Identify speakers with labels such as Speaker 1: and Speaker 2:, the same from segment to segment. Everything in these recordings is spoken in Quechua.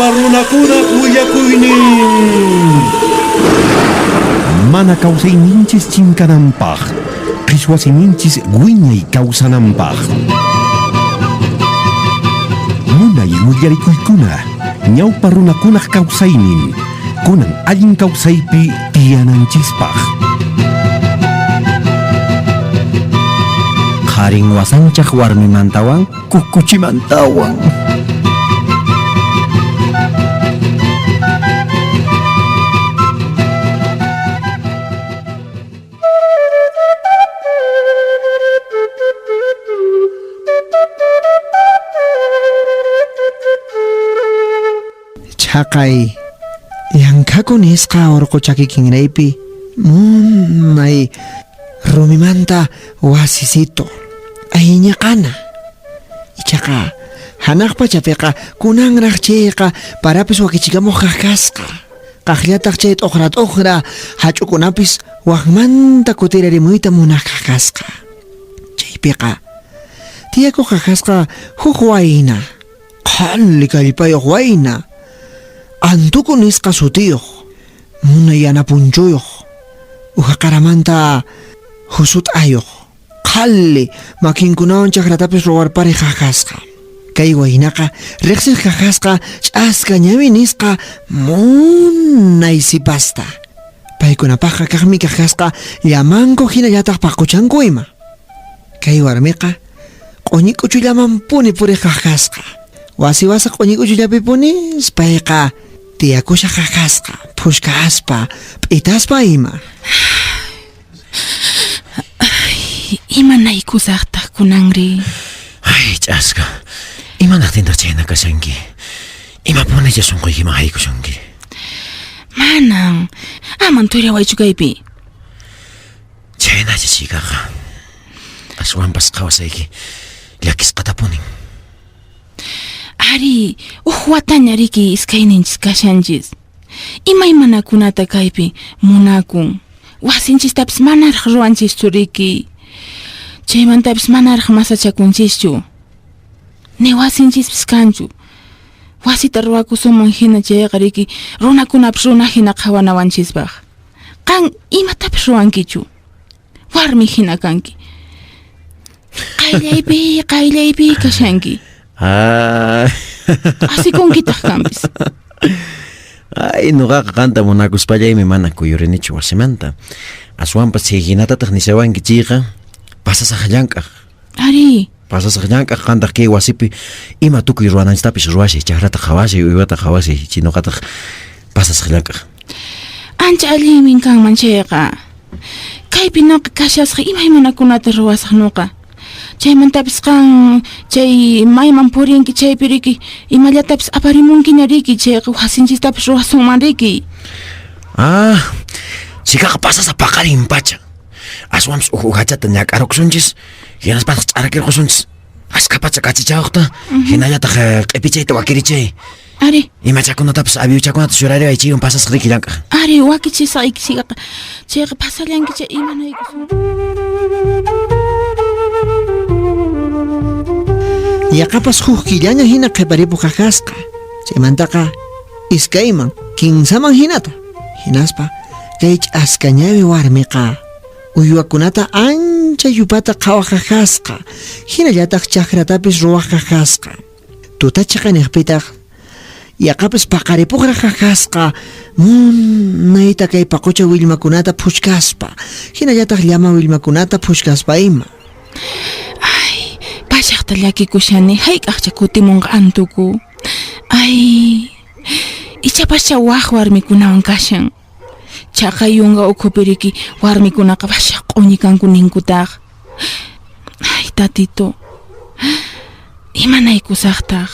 Speaker 1: Ñawpa runakunaq willakuynin. Mana kawsayninchis chinkananpaq, qhichwa siminchis wiñay kawsananpaq. Munay willarikuykuna, ñawpa runakunaq kawsaynin, kunan allin kawsaypi tiyananchispaq.
Speaker 2: Qharin wasanchaq warmimantawan kukuchimantawan.
Speaker 3: Chhaqay llankhaku nisqa urqu chaki kinraypi munay rumimanta wasisito ayñaqana. Ichaqa hanaq pachapiqa kunanraq chayqa parapis wakichikamuq kaq kasqa. Qaqllataq chay t'uqra t'uqra hach'ukunapis waqmanta kutirarimuyta munaq kaq kasqa. Chaypiqa tiyakuq kaq kasqa huk wayna, qhali kallpayuq wayna, Antuku nisqa sutiyuq, munay yana punchuyuq, ujaqaramanta husut'ayuq, qhali makinkunawan chakratapis ruwarpariq kaq kasqa. Kay waynaqa riqsiq kaq kasqa ch'aska ñawi nisqa munay sipasta. Paykunapaqqa kaqmi kaq kasqa llamanku hinallataq paquchanku ima. Kay warmiqa q'uñi k'uchullamanpuni puriq kaq kasqa. Wasi wasi q'uñi k'uchullapipunis payqa tiyakushaq kaq kasqa, phushkaspa, p'itaspa ima.
Speaker 4: Ay, imanaykusaqtaq kunanri?
Speaker 5: Ay, ch'aska, imanaqtintaq chhayna kashanki? Imapunicha sunquykiman haykushunki?
Speaker 4: Manan, aman tuyrawaychu kaypi.
Speaker 5: Chhaynacha chikaqa. Aswanpas qhawasayki llakisqatapunin.
Speaker 4: Ari, uj wataña riki iskayninchis kashanchis. Imaymanakunata kaypi munakun. Wasinchistapis manaraq ruwanchischu riki. Chaymantapis manaraq masachakunchischu. Ni wasinchispis kanchu. Wasita ruwakusunman hina chayqa riki runakunapis runa hina qhawanawanchispaq. Qan imatapis ruwankichu. Warmi hina kanki. Qayllaypi, qayllaypi kashanki. Asikunkitaq kanpis.
Speaker 5: Ay, noqaqa qanta munakuspallaymi mana kuyurinichu wasimanta. Aswanpas chay hinatataq nishawanki chayqa, pasasaq llank'aq.
Speaker 4: Ari.
Speaker 5: Pasasaq llank'aq qantaq kay wasipi ima tukuy ruwananchistapis ruwashay, chakrata qhawashay, uywata qhawashay, chay noqataq pasasaq llank'aq.
Speaker 4: Ancha allinmin kanman chayqa. Kaypi noqa kashasqa imaymanakunata ruwasaq noqa. Chaymantapis qan chay mayman purinki chaypi riki imallatapis aparimunkiña riki chayqa wasinchistapis ruwasunman riki.
Speaker 5: Ah, chikaqa pasasa paqarin pacha. Aswanpis uj ujachata ñak'arukusunchis, hinaspataq ch'arakirqusunchis. Askha pacha kachichawaqta, hinallataq q'ipichayta wakirichay.
Speaker 4: Ari.
Speaker 5: Imachakunatapis aviuchakunata churariway chaywan pasasqa riki llank'aq.
Speaker 4: Ari, wakichisqayki chayqa. Chayqa pasallanki chay imanaykusun.
Speaker 3: Yaqapas huk killaña hina qhiparipuq kasqa. Chaymantaqa iskayman, kinsaman hinata. Hinaspa kay ch'askañawi warmiqa uywakunata ancha yupata qhawaq kasqa, hinallataq chakratapis ruwaq kasqa. Tuta chiqaniqpitaq yaqapis paqaripuqraq kasqa munayta kay paqucha willmakunata phuchkaspa, hinallataq llama willmakunata phuchkaspa ima.
Speaker 4: Ay, pachaqta llakikushani, hayk'aqcha kutimunqa antuku. Ay, ichapascha waj warmikunawan kashan. Chaqay yunka ukhupi riki warmikunaqa bashaq q'uñi kanku ninkutaq. Ay, tatito, imanaykusaqtaq?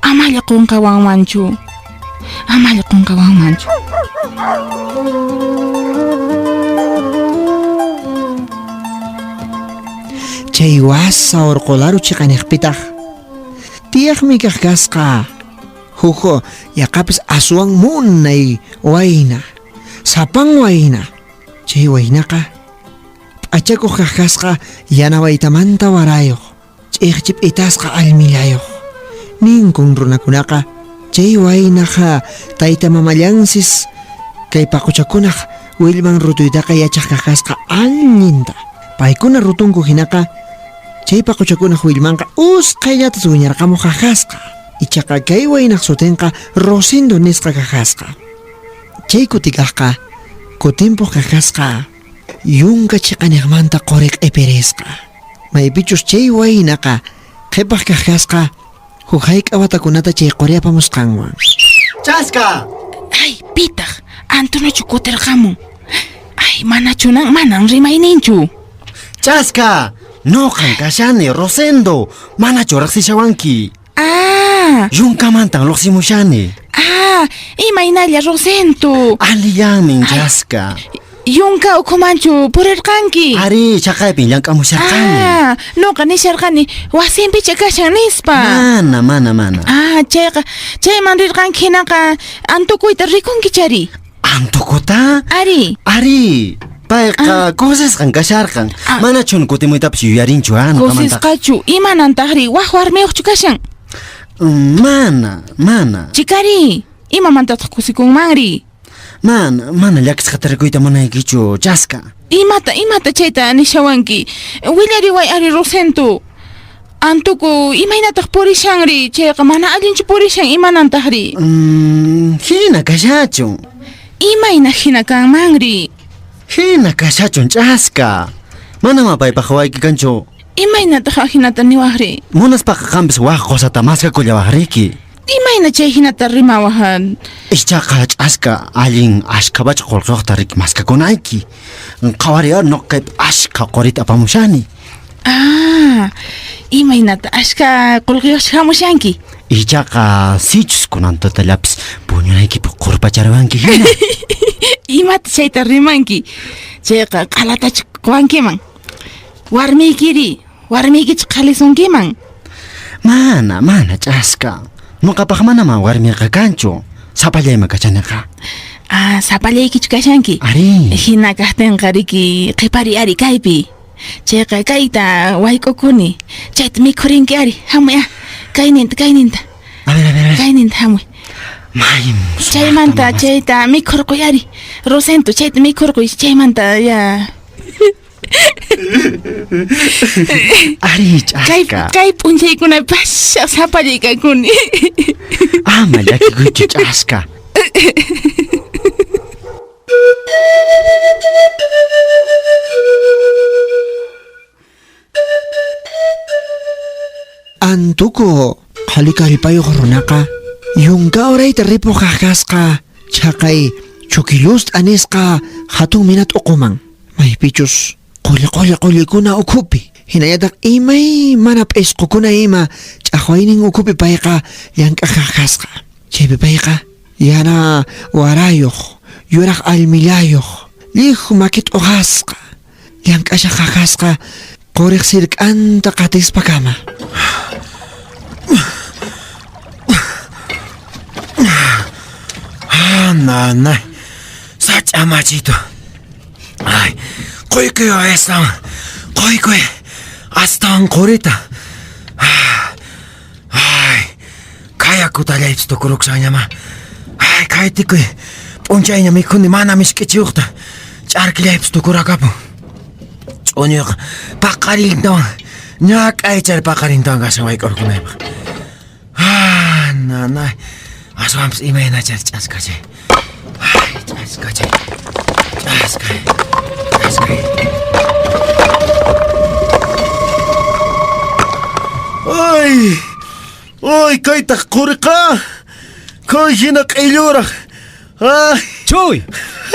Speaker 4: Amalla qunqawanmanchu. Amalla qunqawanmanchu.
Speaker 3: Chay wasa urqularu chiqaniqpitaq tiyaqmi kaq kasqa huk yaqapis aswan munay wayna, sapan wayna. Chay waynaqa p'achakuq kaq kasqa yana waytamanta warayuq, ch'iqchi p'itasqa allmillayuq. Ninkun runakunaqa Chay waynaqa tayta mamallansis kay paquchakunaq willman rutuytaqa yachaq kaqasqa allinta. Paykuna rutunku hinaqa chay paquchakunaq willmanqa usqhayllatas wiñarqamuq kaqasqa. Ichaqa kay waynaq sutinqa Rosendo nisqa kaqasqa. Chay kutikaqqa kutimpuq kaqasqa yunka chiqaniqmanta quri q'ipirisqa. Maypichus chay waynaqa qhipaq kaqasqa huk hayk'a watakunata chay quri apamusqanwan.
Speaker 6: Chaska!
Speaker 4: Ay, pitaq Antonochu kutirqamun. Ay, manachunan manan rimayninchu.
Speaker 6: Chaska! Noqan kashani, Rosendo. Manachu riqsishawanki?
Speaker 4: Ah,
Speaker 6: Yunkamantan luqsimushani.
Speaker 4: ah, imaynalla Rosento.
Speaker 6: Alillanmin chaska.
Speaker 4: Yunka ukhumanchu purirqanki.
Speaker 6: Ari, chaqaypin llank'amusharqani.
Speaker 4: Ah, noqa nisharqani wasinpicha kashan nispa.
Speaker 6: Mana, mana, mana.
Speaker 4: Ah, chayqa chayman rirqanki hinaqa antukuyta rikunki chari.
Speaker 6: Antukuta?
Speaker 4: Ari.
Speaker 6: Ari, payqa kusisqan kasharqan.
Speaker 4: Ah.
Speaker 6: Manachun kutimuytapas yuyarinchu, ah, noqamanta.
Speaker 4: Kusisqachu imanantaqri wak warmiyuqchu kashan.
Speaker 6: Mana, mana.
Speaker 4: Chikari, imamantataq kusikunmanri?
Speaker 6: Mana, mana llakisqata rikuyta munaykichu, chaska.
Speaker 4: Imata, imata chayta nishawanki. Willariway ari Rosento. Antuku, imaynataq purishanri? Chayqa mana allinchu purishan imanantaqri?
Speaker 6: Hina kashachun.
Speaker 4: Imayna hina kanmanri?
Speaker 6: Hina kashachun ch'aska. Manama paypaq wayki kanchu.
Speaker 4: Imaynataq ahinata niwaqri?
Speaker 6: Munaspaqa qampis waq qusata maskakullawaqriki.
Speaker 4: Imayna chay hinata rimawaq?
Speaker 6: Ichaqa ch'aska allin ashkha pacha qullqiyuqta riki maskakunayki. Qhawariy ar noqa kaypi ashkha qurita apamushani.
Speaker 4: Ah, imaynata ashkha qullqiyuq hamushanki?
Speaker 6: Ichaqa sichus kunan tutallapis puñunaykipaq qurpacharawanki hina.
Speaker 4: Imata chayta rimanki? Chayqa q'alatachu quwankiman. Warmiykiri, warmiykichu qhalisunkiman?
Speaker 6: Mana, mana ch'aska. Noqapaq manama warmiqa kanchu. Sapallayma kachaniqa.
Speaker 4: Ah, sapallaykichu kashanki?
Speaker 6: Ari.
Speaker 4: Hina kaqtinqa riki qhipari ari kaypi. Chayqa kayta wayk'ukuni. Chayta mikhurinki ari. Hamuy ah. Kayninta, kayninta.
Speaker 6: A ver, a ver, a ver.
Speaker 4: Kayninta hamuy.
Speaker 6: May
Speaker 4: Chaymanta chayta mikhurquy ari. Rosento, chayta mikhurquy. Chaymanta ya.
Speaker 6: Ari
Speaker 4: Kay
Speaker 6: ch'aska.
Speaker 4: kay p'unchaykuna pasha sapallay kakuni.
Speaker 6: Ama llakikuychu ch'aska.
Speaker 3: Antuku qhali kallpayuq runaqa yunka urayta ripuq kaqkasqa chhaqay chukillust'a nisqa hatun minat uquman maypichus qulli qulli qullikuna ukhupi hinallataq imaymana p'isqukuna ima ch'aqwaynin ukhupi payqa llank'aq kaqkasqa. Chaypi payqa yana warayuq yuraq allmillayuq lliw maki t'uqasqa llank'ashaq kaqkasqa quriq sirk'anta qatispakama.
Speaker 5: Ah, nanay. Sach'a machito. Ay, quykuy astawan. Quykuy astawan qurita. Ay, kaya kutallaypis tukuruksanñama. Ay, kaytikuy p'unchayña mikhuni mana misk'ichiyuqta. Ch'arkillaypis tukurakapun. Ch'uñuyqa paqarintawan ñak'aychar paqarintawan kashan wayk'urkunaypaq. Ah, nanay. Aswanpis imaynachari ch'askachay. Ay, ch'askachay. Ch'askay. Ch'askay.
Speaker 7: Ay! Ay, kaytaq quriqa! Kay hina q'illuraq! Ay!
Speaker 8: Chuy,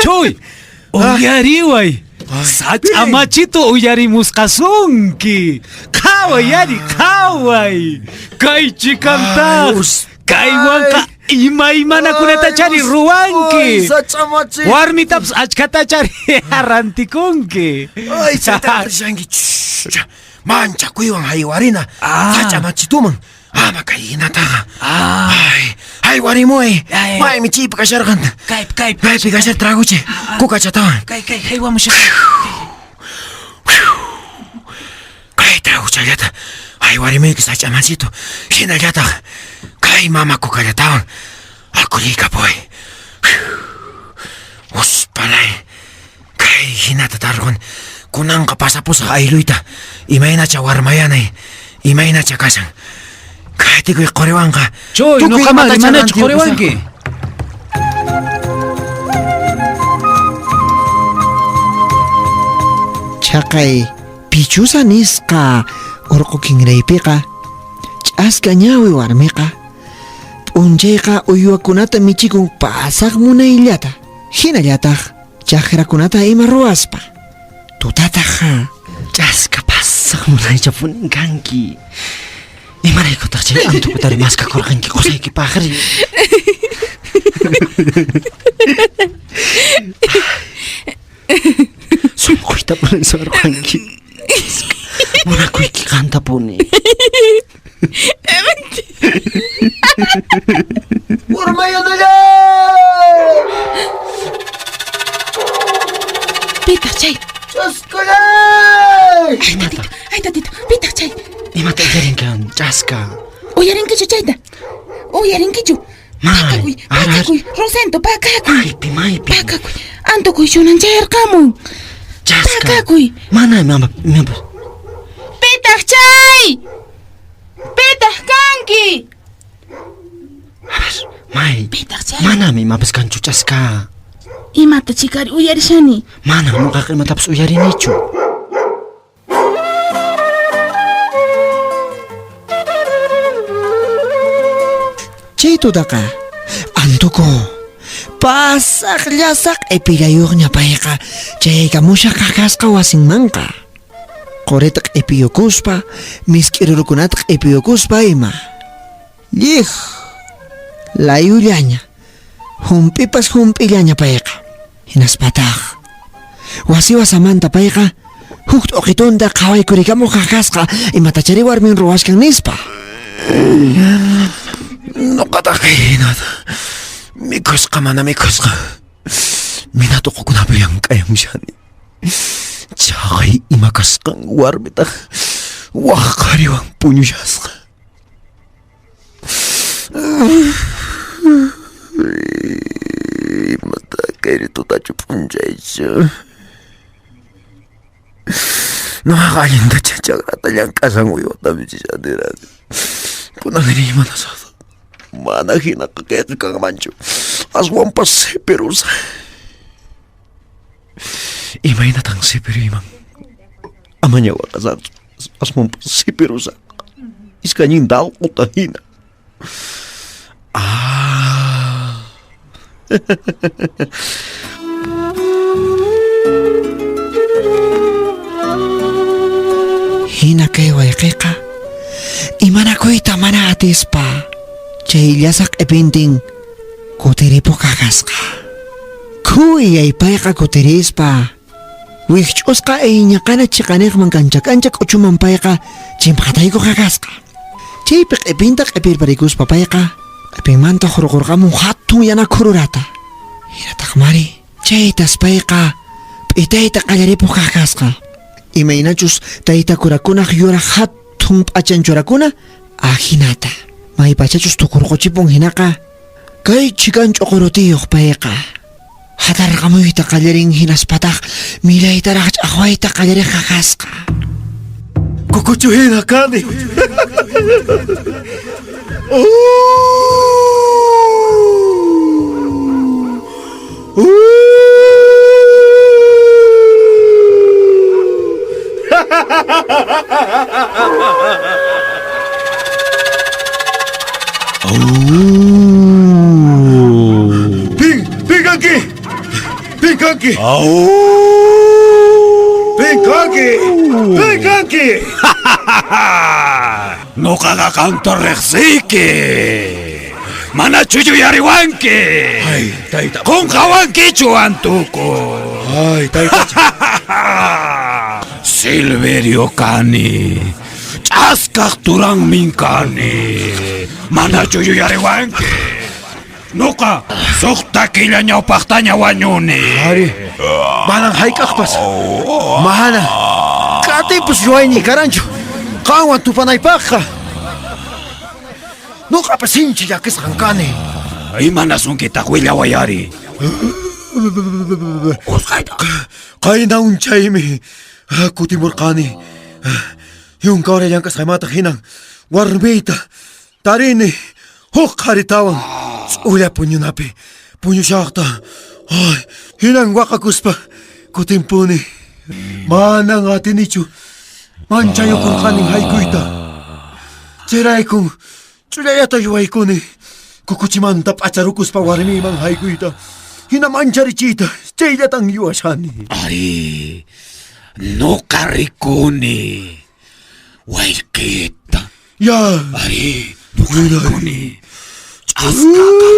Speaker 8: chuy, uyariway. Sach'a machito uyarimusqasunki. Qhaway ari, qhaway. Kay chikantaq. Kaywanqa imaymanakunatachari ruwanki.
Speaker 7: Sach'a machito!
Speaker 8: Warmitapas achkhatachari rantikunki.
Speaker 5: Ay, chayta rishanki. Manchakuywan haywarina.
Speaker 8: Ah.
Speaker 5: Sach'a machituman. Ama kay hinataqa. Ay, haywarimuy.
Speaker 8: Ay.
Speaker 5: Maymi chaypi kasharqan.
Speaker 8: Kaypi, kaypi.
Speaker 5: Kaypi kashar traguchi. Kukachatawan.
Speaker 8: Kay, kay, haywamusha.
Speaker 5: Kay traguchallata haywarimuyki sach'a machito. Hinallataq kay mama kukallatawan. Akuliykapuway. Uspalay. Kay hinata tarqun. Kunanqa pasapusaq aylluyta. Imaynacha warmayanay. Imaynacha kashan. Kaytikuy quriwanqa.
Speaker 8: Chuy,
Speaker 5: Tukuy
Speaker 8: nuqaman
Speaker 5: imatacha
Speaker 8: manachu
Speaker 5: rantiyukusaq.
Speaker 8: quriwanki?
Speaker 3: Chhaqay pichusa nisqa urqu kinraypiqa ch'aska ñawi warmiqa p'unchayqa uywakunata michikun pasaq munayllata hinallataq chaqrakunata ima ruwaspa tutataq
Speaker 6: Ch'aska pasaq munaychapunin kanki. Imaraykutaq chay antukutari maskakurqanki qusaykipaqri? Sunquyta punin suwarqanki. Munakuyki qantapuni.
Speaker 7: Warmayanallay!
Speaker 4: Pitaq chay?
Speaker 7: Ch'askalay!
Speaker 4: Ay, tatito, ay, tatito, pitaq chay?
Speaker 6: Imata uyarinkan, ch'aska?
Speaker 4: Uyarinkichu chayta? Uyarinkichu?
Speaker 6: May,
Speaker 4: Pakakuy,
Speaker 6: ar, ar.
Speaker 4: pakakuy, Rosento, pakakuy.
Speaker 6: Maypi, maypi.
Speaker 4: Pakakuy. Antukuy shunancharqamun.
Speaker 6: Ch'aska.
Speaker 4: Pakakuy.
Speaker 6: Mana imapa, imapa.
Speaker 4: Pitaq chay? Pitaq kanki?
Speaker 6: A ver, may.
Speaker 4: Pitaq chay?
Speaker 6: Manam imapas kanchu, ch'aska.
Speaker 4: Imata chikari uyarishani?
Speaker 6: Manam nuqaqa imatapas uyarinichu.
Speaker 3: Chay tutaqa antuku pasaq llasaq q'ipillayuqña payqa chayaykamushaq kakasqa wasinmanqa qurita q'ipiyukuspa misk'i rurukunata q'ipiyukuspa ima llij layullaña hump'ipas hump'illaña payqa hinaspataq wasi wasamanta payqa huk t'uqitunta qhawaykurikamoj kakasqa imatachari warmin ruwashkan nispa.
Speaker 5: Nuqataq hinata mikhusqa mana mikhusqa mina tuqukunapi llank'ayamushani. Chaqay ima kasqan warmitaq waj qhariwan puñushasqa. Imata kayri tutachu p'unchaychu. Nuqaqa allintacha chakrata llank'asan uywata michishanirani. Kunanri imanasaq. Mana hinaqa kayqa kanmanchu. Aswanpas sipirusaq. Imaynatan sipiruyman? Amaña waqasaqchu. Aswanpas sipirusaq. Iskayninta allquta hina. Ah.
Speaker 3: Hina kay wayqiqa imanakuyta mana atispa chay llasaq q'ipintin kutiripuq kakasqa. Khuyay payqa kutirispa wikch'usqa ayñaqana chiqaniqman kancha kancha k'uchuman payqa chimpaqataykuq kakasqa. Chaypi q'ipinta q'ipirparikuspa payqa q'ipinmanta hurqurqamun hatun yana khururata. Hinataq mari chaytas payqa p'itayta qallaripuq kakasqa. Imaynachus tayta kurakunaq yuraq hatun p'achanchurakuna ajinata. Maypachachus tukurquchipun hinaqa kay chikan ch'uqurutiyuq payqa hatarqamuyta qallarin hinaspataq millaytaraq ch'aqwayta qallariq kakasqa.
Speaker 7: Kukuchu hina kani. Pin, pinkanki. Pinkanki. Pinkanki. Pinkanki.
Speaker 8: Nuqaqa qanta riqsiyki. Manachu yuyariwanki?
Speaker 7: Ay, tayta.
Speaker 8: Qunqawankichu antuku?
Speaker 7: Ay, taytacha.
Speaker 8: Silverio kani. Ch'askaq turanmin kani. Manachu yuyariwanki? Nuqa suqta killa ñawpaqtaña wañuni.
Speaker 7: Ari, manan hayk'aqpas. Mana. K'atipus ruwayniy karanchu. Qanwan tupanaypaqqa. Nuqapas sinchi llakisqan kani.
Speaker 8: Imanasunkitaq willaway ari. Usqayta.
Speaker 7: Qayna unchaymi kutimurqani. Yunka hora llank'asqaymanta hinan warmiyta tarini huk qharitawan ch'ulla puñunapi puñushaqta. Ay, hinan waqakuspa kutimpuni. Manan atinichu manchayukurqanin haykuyta. Chayraykun ch'ullallata yuwaykuni kukuchimanta p'acharukuspa warmiyman haykuyta. Hina mancharichiyta chayllatan yuwashani.
Speaker 8: Ari, noqa rikuni wayqita.
Speaker 7: Ya.
Speaker 8: Ari, noqa rikuni. Ch'askaqa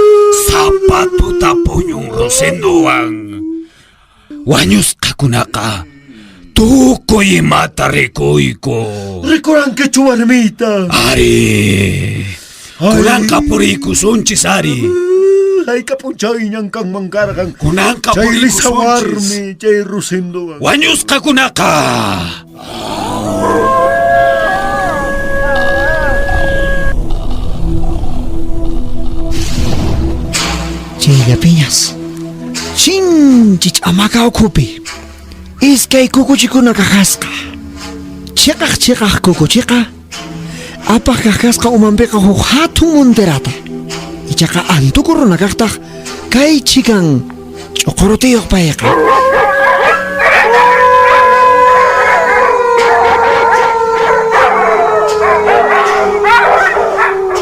Speaker 8: sapa tuta puñun Rosendowan. Wañusqakunaqa tukuy imata rikuyku.
Speaker 7: Rikurankichu warmiyta.
Speaker 8: Ari, kunanqa puriykusunchis ari.
Speaker 7: Hayk'a p'unchayñan kanman karqan.
Speaker 8: Kunanqa
Speaker 7: Chay lisa
Speaker 8: puriykusunchis.
Speaker 7: warmi, chay Rosendowan.
Speaker 8: Wañusqakunaqa.
Speaker 3: Chayllapiñas sinchi ch'amaka ukhupi iskay kukuchikuna kajasqa. Chiqaq chiqaq kukuchiqa apaq kajasqa umanpiqa huk hatun monterata. Ichaqa antuku runa kaqtaq kay chikan ch'uqurutiyuq payqa.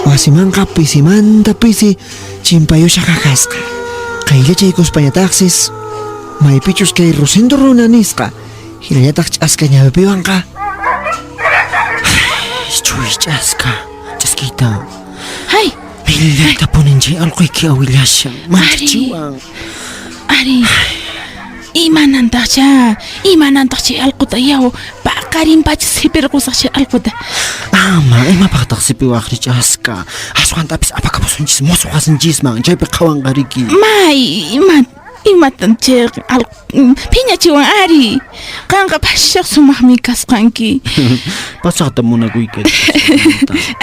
Speaker 3: Wasimanqa pisimanta pisi chimpayusha kajasqa. Qayllachaykuspañataqsis maypichus kay Rosendo runa nisqa hinallataq ch'aska ñawipiwanqa.
Speaker 6: Chuy ch'aska, ch'askita.
Speaker 4: Hay,
Speaker 6: Millayta punin chay alquyki awillashan, manchachiwan.
Speaker 4: Ari, imanantaqcha, imanantaq chay alquta yaw, paqarin pacha sipirqusaq chay alquta.
Speaker 6: Ama, imapaqtaq sipiwaqri ch'aska? Aswantapis apakapusunchis musuq wasinchisman, chaypi qhawanqa riki.
Speaker 4: May, imatan chay alqu phiñachiwan ari. Qanqa pashaq sumaqmi kasqanki.
Speaker 6: Pasaqta munakuyki.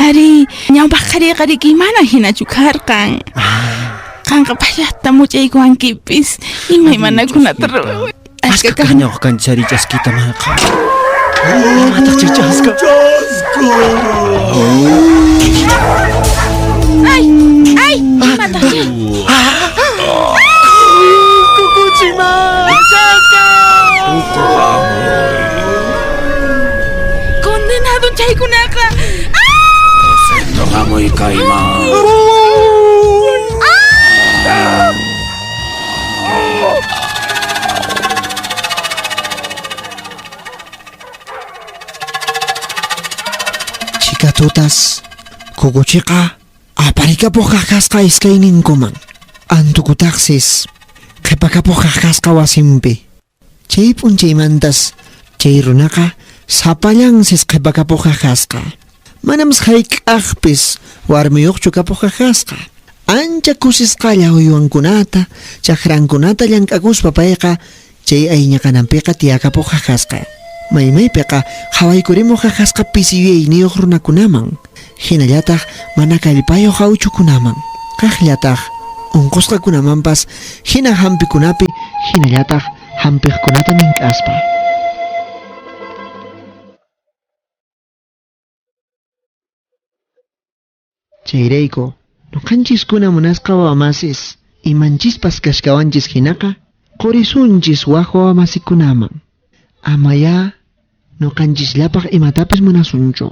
Speaker 4: Ari, ñawpaq qhariqa riki mana hinachu karqan. Qanqa pashaqta much'aykuwankipis, imaymanakunata ruwan.
Speaker 6: Ashka kaq ñawqa kanchari ch'askita maqa. Imataq chay ch'aska?
Speaker 7: Ch'aska!
Speaker 4: Ay, ay, imataq chay?
Speaker 6: Kukuchima! Ch'aska!
Speaker 4: Condenado chaykunaqa.
Speaker 8: Rosendo hamuy kayman.
Speaker 3: Chika tutas kukuchiqa aparikapuq kajasqa iskayninkuman. Antukutaqsis qhipakapuq kajasqa wasinpi. Chay p'unchaymantas chay runaqa sapallansis qhipakapuq kajasqa. Manam hayk'aqpis warmiyuqchu kapuq kajasqa. Ancha kusisqalla uywankunata, chakrankunata llank'akuspa payqa chay ayñaqananpiqa tiyakapuq kajasqa. Maymaypiqa qhawaykurimuq kajasqa pisi yuyayniyuq runakunaman, hinallataq mana kallpayuq awchukunaman, kaqllataq unqusqakunamanpas hina hampikunapi hinallataq hampiqkunata mink'aspa. Chayrayku, nuqanchiskuna munasqa wawamasis, imanchispas kashkawanchis hinaqa, qurisunchis wak wawamasikunaman. Amaya nuqanchisllapaq imatapis munasunchu.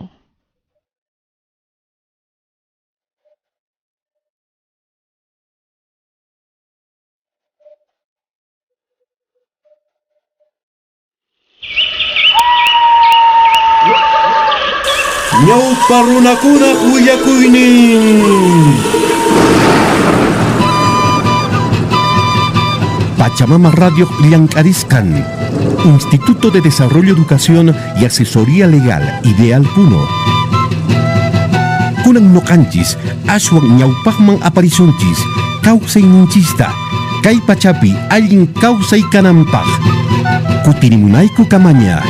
Speaker 1: Ñawpa runakunaq willakuynin. Pachamama Radio llank'arisqan, Instituto de Desarrollo, Educación y Asesoría Legal, Ideal Puno. Kunan noqanchis, ashwan ñawpaqman aparisunchis, kawsayninchista, kay pachapi allin kawsay kananpaq. Kutirimunayku kamaña.